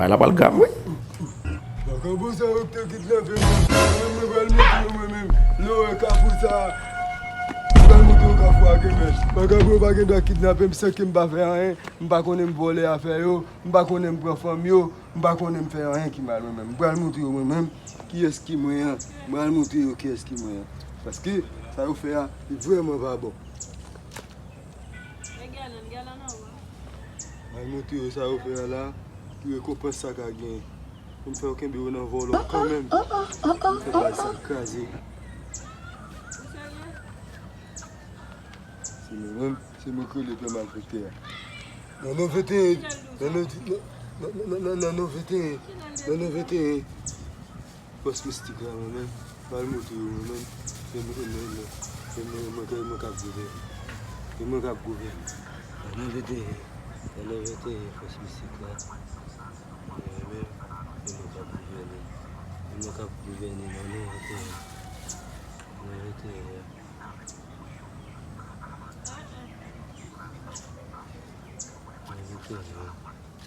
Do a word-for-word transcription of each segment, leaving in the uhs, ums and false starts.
Bagay la pral grav, wi. Vakabon sa yo ki te kidnape m, mwen menm, mwen pral montre yo, mwen menm. Lè w wè kafou sa a, mwen pral montre yo kafou a, Kemèt. Vakabon yo pa gen dwa kidnape m san ke m pa fè anyen. M pa konnen m vòlè afè yo, m pa konnen m pran fanm yo, m pa konnen m fè anyen ki mal, mwen menm. M pral montre yo, mwen menm, kiyès ki mwen an. M pral montre yo kiyès ki mwen an. Paske sa yo fè a, li vrèman pa bon. Mwen montre yo sa yo fè a la, ki rekonpans sa ka genyen. Pou m fè yo kenbe yo nan vòlò kanmenm. Pou m fè bagay sa kraze. Se mwen menm, se mwen ki rele pè malfektè a. Nan non venteyen, nan non, nan, nan, nan, nan, nan non venteyen, nan non venteyen. Fòs mistik la, mwen menm, pral montre yo, mwen menm, e mwen, e mwen, e mwen, e mwen, e mwen k ap gouvène. E mwen k ap gouvène. Nan non venteyen, nan non venteyen, fòs mistik la, mwen menm, e mwen k ap gouvène. E mwen k ap gouvène nan non venteyen. Non venteyen. Non venteyen.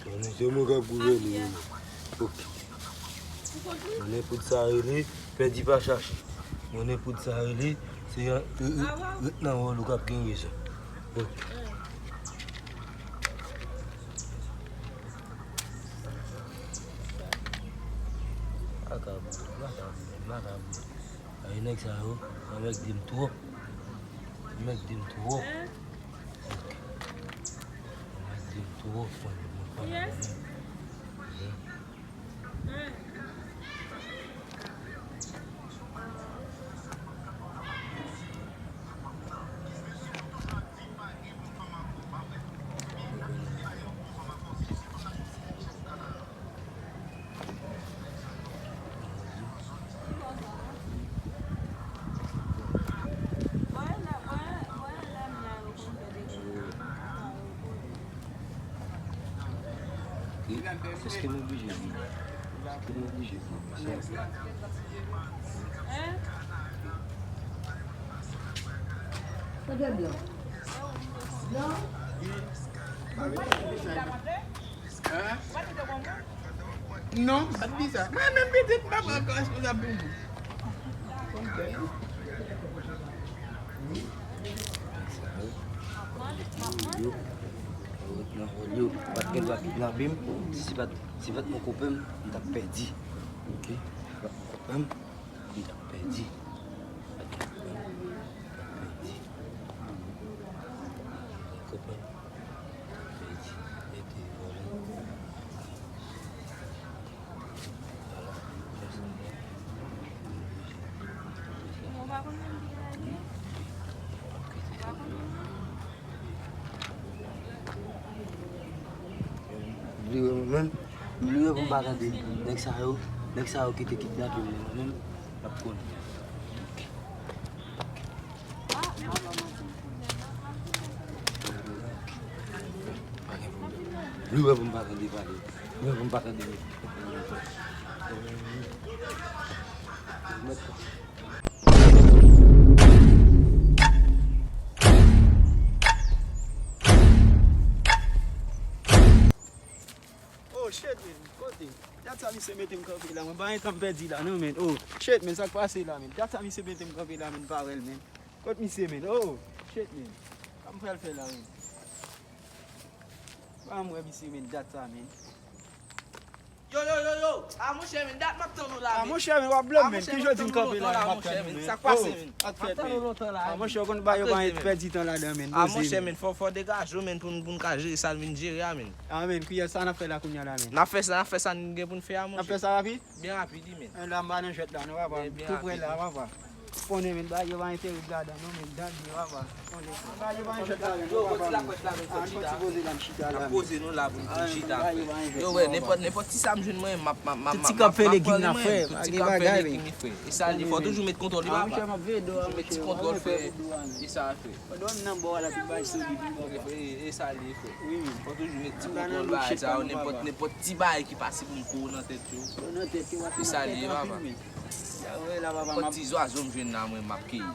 Mwen menm, se mwen k ap gouvène, mwen menm. Ok. Mwen nenpòt sa rele, pèdi pa chache. Mwen nenpòt sa rele, se yon, ret nan wòl ou k ap gen rezon. Ok. Makab, makab, makab. Ay, nèg sa yo, anmède m twòp. Anmède m twòp. Anmède m twòp, fanmi, mwen pa nan. Èske m oblije vini? Èske m oblije vini? Tande blan. Blan. Non, m pa t di sa. Mwen menm pitit, m pa pran responsab pou mwen. Yo, yo, yo, yo pa t gen dwa kidnape m. Si se pa t, si se pa t mon koupè m, m t ap pèdi. Ok? Si se pa t mon koupè m, m t ap pèdi. M t ap pèdi. Konprann? Bliye mwen menm. Bliye pou m pa tande nèg sa yo, nèg sa yo ki te kidnape m, mwen menm, m ap konnen. Pa gen pwoblèm. Li wè pou m pa tande pale. Li wè pou m pa tande. Oh shit, man. Kote? Dat sa misye mete m kanpe la, mwen pa gen tan m pèdi la non, man. Oh shit, man, sa k pase la, man? Dat sa misye mete m kanpe la, man, m pa wè l, man. Kot misye, man? Oh shit, man. Sa m pral fè la, man? Pa m wè misye, man, dat sa, man. Yo, yo, yo, yo. A monchè, man, dat m ap tann ou la, man. A monchè, man, w ap blòm, man. Ki jodi m kanpe la, m ap tann ou, man? Sa k pase, man? Sa k fèt, man? M ap tann ou lontan la, man. A monchè, w konn bagay yo pa gen pèdi tan ladan, man. A monchè, man, fò, fò w degaje w, man, pou n, pou n ka jere sa n vin jere a, man. A, men, kiyès sa n ap fè la kounye a la, men? N ap fè sa, n ap fè sa n gen pou n fè a, monchè. N ap fè sa rapid? Byen rapid, wi, men. Men la, m pa nan jwèt la, non, papa. M tou prè la, papa. Konnen, men, bagay yo pa gen terib ladan, non, men, dan li, papa. Konnen. Bagay yo pa gen jwèt ladan, non, papa. Yo, pran ti lakwèt la, men, fò n chita. N ap poze la, m chita la, men. N ap poze nou la pou n, pou n chita, frè. Yo, wè, nenpòt, nenpòt ti sa m jwenn mwen, m ap, m ap, m ap, m ap, m ap pran li, men. Tout ti k ap fè legging, wi, frè. E sa li, fò toujou met kontwòl, wi, papa. Toujou met ti kontwòl, frè. E sa, frè. Pandan w nan bò a la, tout bagay solid, wi, papa. E, e, e sa li ye, frè. Wi, men. Fò toujou met ti kontwòl bagay sa yo, nenpòt, nenpòt ti bagay ki pase pou m kou nan tèt yo. Yo nan tèt yo, papa. E sa li ye, papa. Nenpòt ti zwazo m jwenn la, mwen, m ap keyi.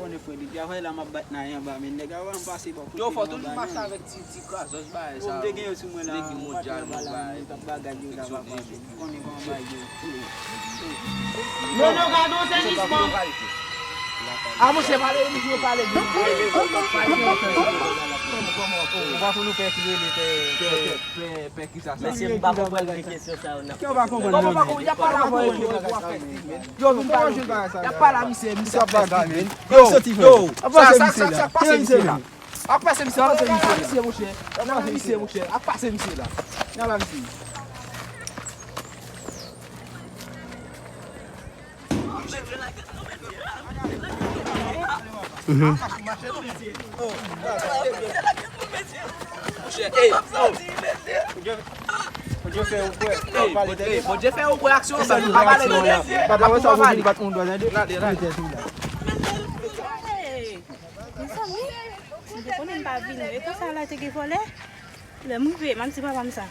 Konnen frè, depi avè la m ap bat nan anba, men nèg a wè m pase bò kote. Yo, fò toujou mache avèk ti, ti krazòs bagay sa yo. Yo, m te gen yo sou mwen la, m pati anba la, men tout bagay yo la pa pase. Konnen kòman bagay yo. Non, non, gadon, se jisman. A, monchè, pale, monchè, pale. Ou pa konn nou fè ki rele fè, fè, fè, fè ki sa, sa. Mesye, m pa konprann ki kesyon sa yo nan. Kè w pa konprann, non. Kòman w pa konprann? Y ap pale avè w, yo, yo ap fè filmen. Yo, vin pale. Y ap pale a misye, misye ap fè filmen. Yo, yo, sa, sa, sa, sa, pase misye la. Ap pase misye, ap pase misye la. Misye, monchè. Ap pase misye, monchè. Ap pase misye la. Nan la, misye. Mhm. Bondye fè ou kwè. Bondye fè ou kwè aksyon sa, nou pa pale de mesye. Bat la, wè sa, ou vin bat moun dwa, tande. Gade, gade. Mezanmi, si te konnen m pa vini, e konsa la te gen vòlè. Lè m rive, m ap di papa m sa.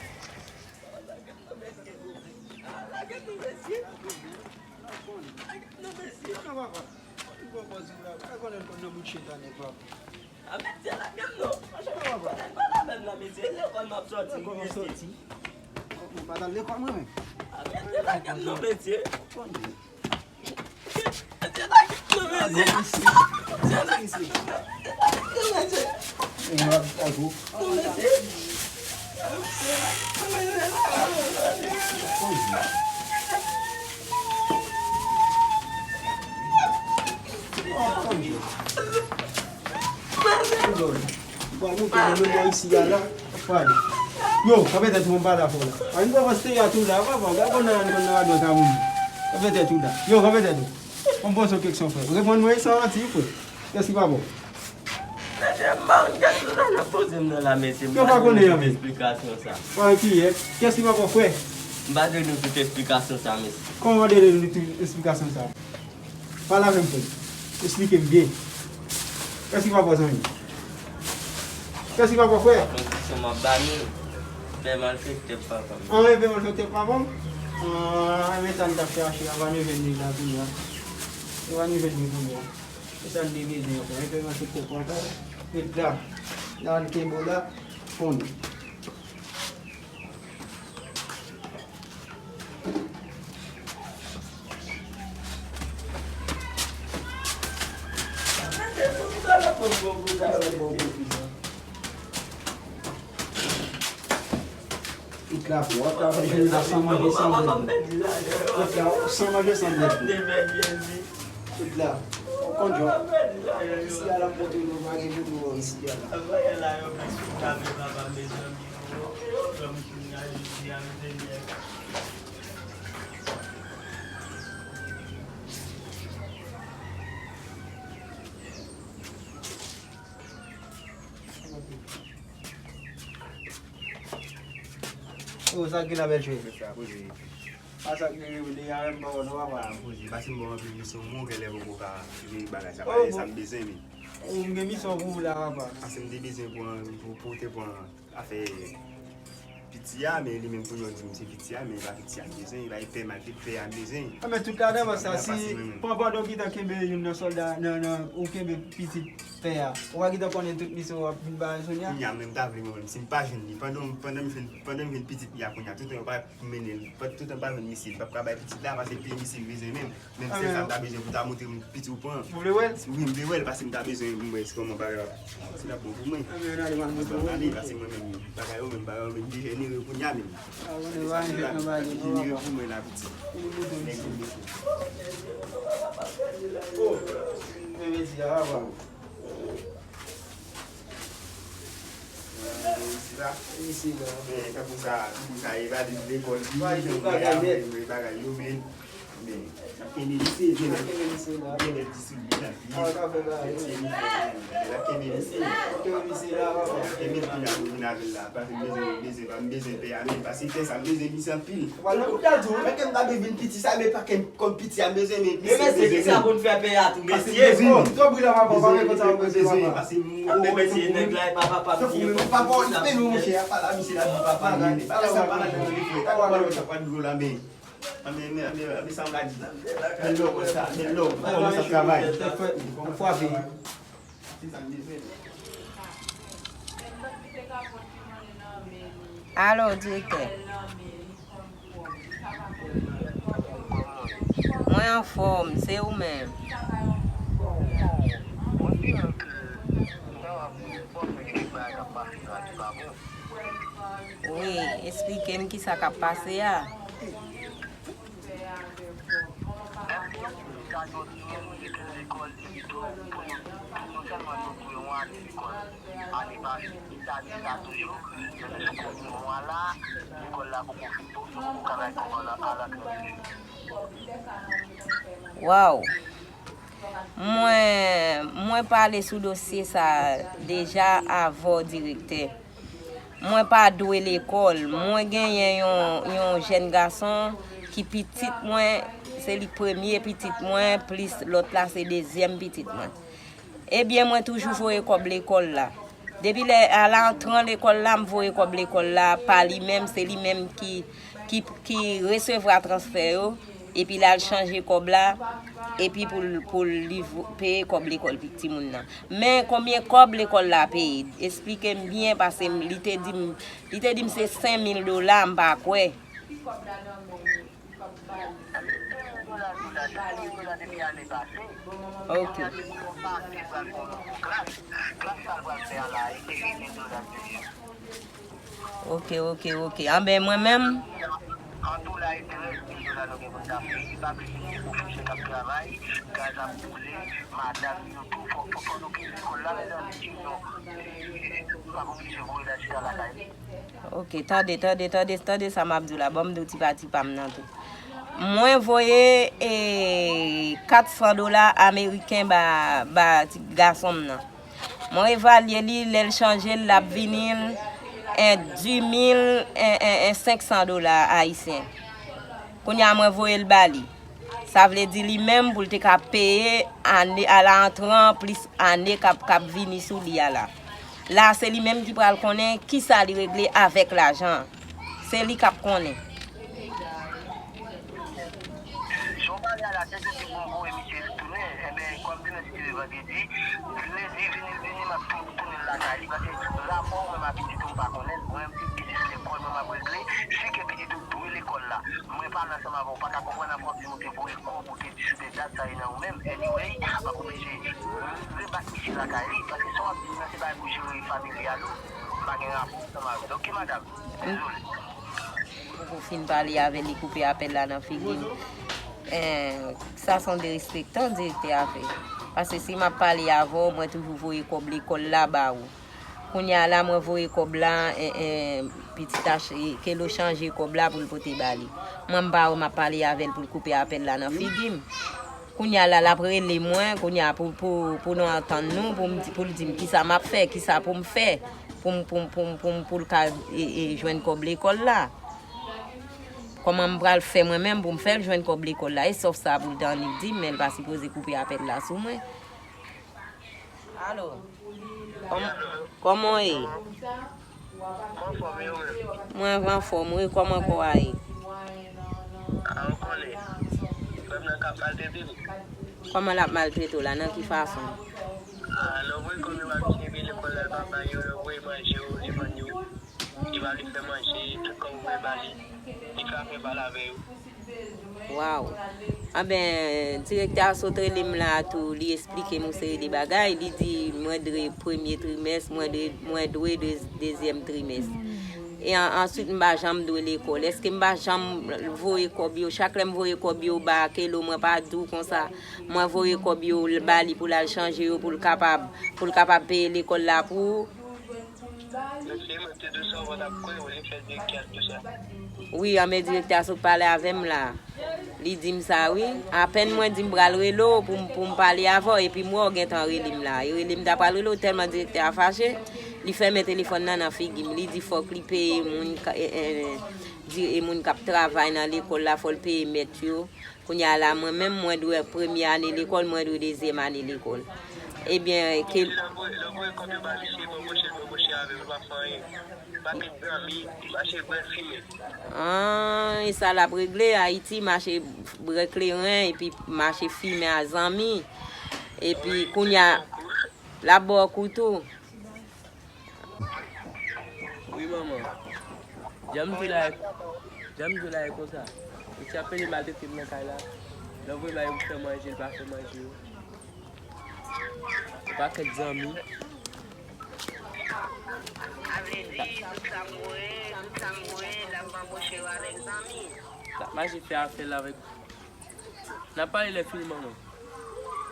Bon, nou pran menm bò isi a la. Pale. Yo, kanpe tèt ou, m pale avè w la. A, nou pran stay a tou la, papa, gade konn nan, nan radòt a moun. Kanpe tèt ou la. Yo, kanpe tèt ou. Yon bon sou keksyon, frè. Reponn mwen san manti, frè. Kiyès ki pa bon? Mesye, m pa konn kiyès ki nan poze m nan la, mesye. M pa konnen yon esplikasyon sa. Pa kiyès? Kiyès ki pa bon, frè? M pa jwenn nou tout esplikasyon sa, mesye. Kòman w pa jwenn nou tout esplikasyon sa? Pale avè m, frè. Esplike m byen. Kiyès ki pa bon, zanmi? Kiyès ki pa bon, frè? Kondisyon m ap ba nou, pè malfektè pa bon. An, e pè malfektè pa bon? An, men sa n t ap chache a, pa nou jwenn li la kounye a. E pa nou jwenn li kounye a. E sa n te bezwen an, frè. E pè malfektè pa bon. Ret la. La, n kenbe w la. Fon. Tout la pou w ap travay jounen la san manje, san bwè dlo. Tout la, san manje, san bwè dlo. Tout la, w konn jò. Isi a l ap montre nou pa gen pou nou isi a la. Oh, sa ki la bèl cheve sa, poze. A sa ki rele a menm pa wè non, papa. Ah, poze, pase m ba w anpil misyon, mwen gen lè poko ka veye bagay sa. Pale sa m bezwen, men. Oh, m gen misyon pou ou la, papa. Pase m te bezwen pran, pou, pou te pran afè piti a, men li menm kounye a di m se piti a, men e pa piti a m bezwen, e pa e pè malfektè a m bezwen. Ah, men tout ladan sa, si pran pandan w gentan kenbe youn nan sòlda, nan, nan, ou kenbe pitit pè a, ou pa gentan konnen tout misyon w ap vin ba Sonya? Kounye a, mwen m ta vle mwen menm, si m pa jwenn li, pandan, pandan m jwenn, pandan m jwenn pitit li a kounye a, toutan yo pa mennen l, toutan m pa jwenn misye, m p ap ka bay pitit la, pase l te misye m bezwen menm. Menm sèl sa m ta bezwen pou ta montre m piti ou pran. Ou vle wè l? Wi, m vle wè l, paske m ta bezwen m wè si kòman bagay la, si l ap bon pou mwen. Anben, ann ale, m al montre w. Ann ale, paske mwen menm, bagay yo menm, bagay yo menm dejenere kounye a menm. Dejenere pou mwen la, piti. Nèg yo mete. Oh, men mezi a, papa. Isi la. Men, tankou sa, tankou sa, e valid lekòl, li, bagay yo, men, men, bagay yo, men, men, n ap kenbe misye, gen lè, gen lè di sou li, l ap di, l ap kenbe misye, l ap kenbe misye la, l ap kenbe l, kounye a pou vin avè l la, paske m bezwen, bezwen, m bezwen pè a, men, paske pè sa, m bezwen misye anpil. Wala, ou ta di w, men ke m ta vin piti sa, men pa ke m kòm piti a, m bezwen, men, men, men, se ki sa pou n fè pè a tou, mesye. Tou bri la, papa, pa fè konsa, papa. Pase m, men, mesye, nèg la, e pa papa m li ye. Papa w, li pè nou, monchè, a pa la, misye la, di papa, gade. Pale sa, pale sa, pale sa, pale dlo la, men. Anben, men, anben, anben, sa m ka di la. Men lò, sa, men lò. Kòmanse travay. N ap frape. Alo, direktè. Mwen anfòm, se ou menm? Wi, esplike m kisa k ap pase a. Ane pase, Italis la toujou, men sou premye mwa la, lekòl la poko fin, poko ka bay kòb a la, a la kredi. Waw! Mwen, mwen pale sou dosye sa deja avè w, direktè. Mwen pa dwe lekòl. Mwen genyen yon, yon jèn gason ki pitit mwen, se li premye pitit mwen, plis lòt la se dezyèm pitit mwen. Ebyen, mwen toujou voye kòb lekòl la. Depi lè, a la antran lekòl la, m voye kòb lekòl la pa li menm, se li menm ki, ki, ki resevwa transfè yo, epi l al chanje kòb la, epi pou l, pou l li vo- peye kòb lekòl pi- timoun nan. Men konbyen kòb lekòl la peye? Esplike m byen, paske m- li te di m, li te di m se senk mil dola, m pa kwè. Ane, ane, dola, dola, dola, dola depi ane pase. Ok. Kounye a se pou yo pase pral fè yon nouvo klas. Klas sa l pral fè a la, e se huit mil dola l peye. Ok, ok, ok. Anben, mwen menm. An tou la, e trèz mil dola nou gen pou n ta peye. Pa bliye se pwofesè k ap travay, gaz ap boule, madanm yo tou, fò, fò, fò nou peye lekòl la, mezanmi, sinon, e, e, e, nou p ap oblije voye l al chita lakay li. Ok, tande, tande, tande, tande sa m ap di w la. Ban m di w ti pati pa m nan tou. Mwen voye, e, kat san dola ameriken ba, ba ti gason m nan. Mwen evalye li, lè l chanje l, l ap vini l, en, dis mil, en, en, en, senk san dola ayisyen. Kounye a, mwen voye l ba li. Sa vle di li menm pou l te ka peye ane, a la antran plis ane k ap, k ap vini sou li a la. La, se li menm ki pral konnen kisa li regle avèk lajan an. Se li k ap konnen. Jan w pale a la, se te di pou m voye misye tounen. Enben, kòm demen se te vandredi, lendi vini l vini, m ap tou- tounen l lakay li. Paske rapò mwen m a pitit ou m pa konnen l. Mwen, m se biznis lekòl mwen m ap regle. Si ke pitit ou dwe lekòl la, mwen pale ansanm avè w, ou pa ka konprann an fwa ou te voye kòb ou te di sou de dat sa e nan ou menm. Anyway, m ap oblije rebak misye lakay li, paske sa w ap di m nan se bagay pou jere familyal ou. M pa gen rapò ansanm avè l. Oke, madanm? Dezole. Poko fin pale avè l, li koupe apèl la nan figi m. Eh, sa se yon derespektan direktè a fè. Paske si m ap pale avè w, mwen toujou voye kòb lekòl la ba ou. Kounye a la, mwen voye kòb la, eh, eh, pitit ach-, eh, Kelo chanje kòb la pou l pote ba li. Mwen m pa wè m ap pale avè l pou l koupe apèl la nan figi m. Kounye a la, l ap rele mwen, kounye a pou, pou, pou nou antann nou, pou m di, pou l di m kisa m ap fè, kisa pou m fè, pou m, pou m, pou m, pou m, pou l ka, e, e, jwenn kòb lekòl la. Kòman m pral fè mwen menm pou m fè l jwenn kòb lekòl la? E sòf sa pou l te annik di m, men l pa sipoze koupe apèl la sou mwen. Alo. Kòm-, kòman w ye? Mwen anfòm, e ou menm? Mwen anfòm, wi. Kòman kò a ye? A, ou konnen. Frè m nan k ap maltrete m. Kòman l ap maltrete w la? Nan ki fason? A, lè w voye kòb yo ba misye, epi lekòl la, l pa bay yo, lè w voye manje yo, li vann yo. Li pa vle fè manje, tout kòb ou voye ba li, li fè afè pa l avè yo. Waw. Anben, direktè a sot rele m la tou, li esplike m yon seri de bagay. Li di mwen dwe premye trimès, mwen dwe, mwen dwe de-, dezyèm trimès. E an-, answit, m pa janm dwe lekòl. Èske m pa janm voye kòb yo? Chak lè m voye kòb yo ba Kelo, mwen pa di w konsa, mwen voye kòb yo ba li pou l al chanje yo, pou l kapab, pou l kapab peye lekòl la pou ou? Mesye, mwen te di w sa, ou pa t ap kwè, ou li fè direktè a di w sa. Wi, anben direktè a sot pale avè m la. Li di m sa, wi. Apèn mwen di m pral rele w pou m, pou m pale avè w, epi m wè w gentan rele m la. E rele m ta pral rele w, tèlman direktè a fache, li fèmen telefòn nan nan figi m. Li di fòk li peye moun ka-, e, e, di, e moun k ap travay nan lekòl la, fò l peye mèt yo. Kounye a la, mwen menm, mwen dwe premye ane lekòl, mwen dwe dezyèm ane lekòl. Ebyen, ke... Lè w voye, lè w voye kòb yo ba misye, li pa anboche, li pa anboche avè w, li pa fè anyen. An, e sa l ap regle Ayiti, mache bwè kleren epi mache fimen a zanmi. Epi kounye a, l ap ba w kou tou. Wi, manman. Jan m di w la, jan m di w la e konsa. Ou ti ap pede maltrete m nan kay la. Lè w voye bay ou fè manje, l pa fè manje yo. Yon pakèt zanmi. Sa vle di, tout sa m voye, tout sa m voye, l ap ranboche yo avèk zanmi. L ap mache fè afè l avèk. N ap pale lè fini, manman.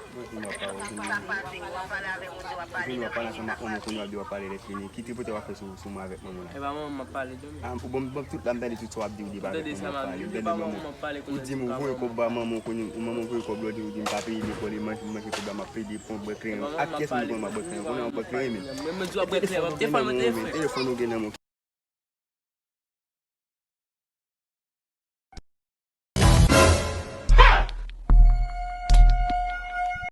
Mwen di m ap pale, fini. Fini, w ap pale avèk mwen, w ap pale lè fini. Fini, w ap pale ansanm ak manman, kounye a w ap di w ap pale lè fini. Ki tripote w ap fè sou, sou mwen avèk manman la? E pa manman m ap pale, Domi. Ah, ou ban m, ban m tout la, m tande tout sa w ap di, ou debake nan pale, m tande manman pale. Ou di m ou voye kòb ba manman w, kounye a manman w voye kòb la, ou di, ou di m pa peye lekòl, e manje, m manje kòb la, m ap pede pran bwè kleren. Ak kiyès m te konn m ap bwè kleren? Ou konnen w ap bwè kleren, men. Mwen, mwen di w ap bwè kleren, telefòn ou gen nan men w, men. Telefòn ou gen nan men w.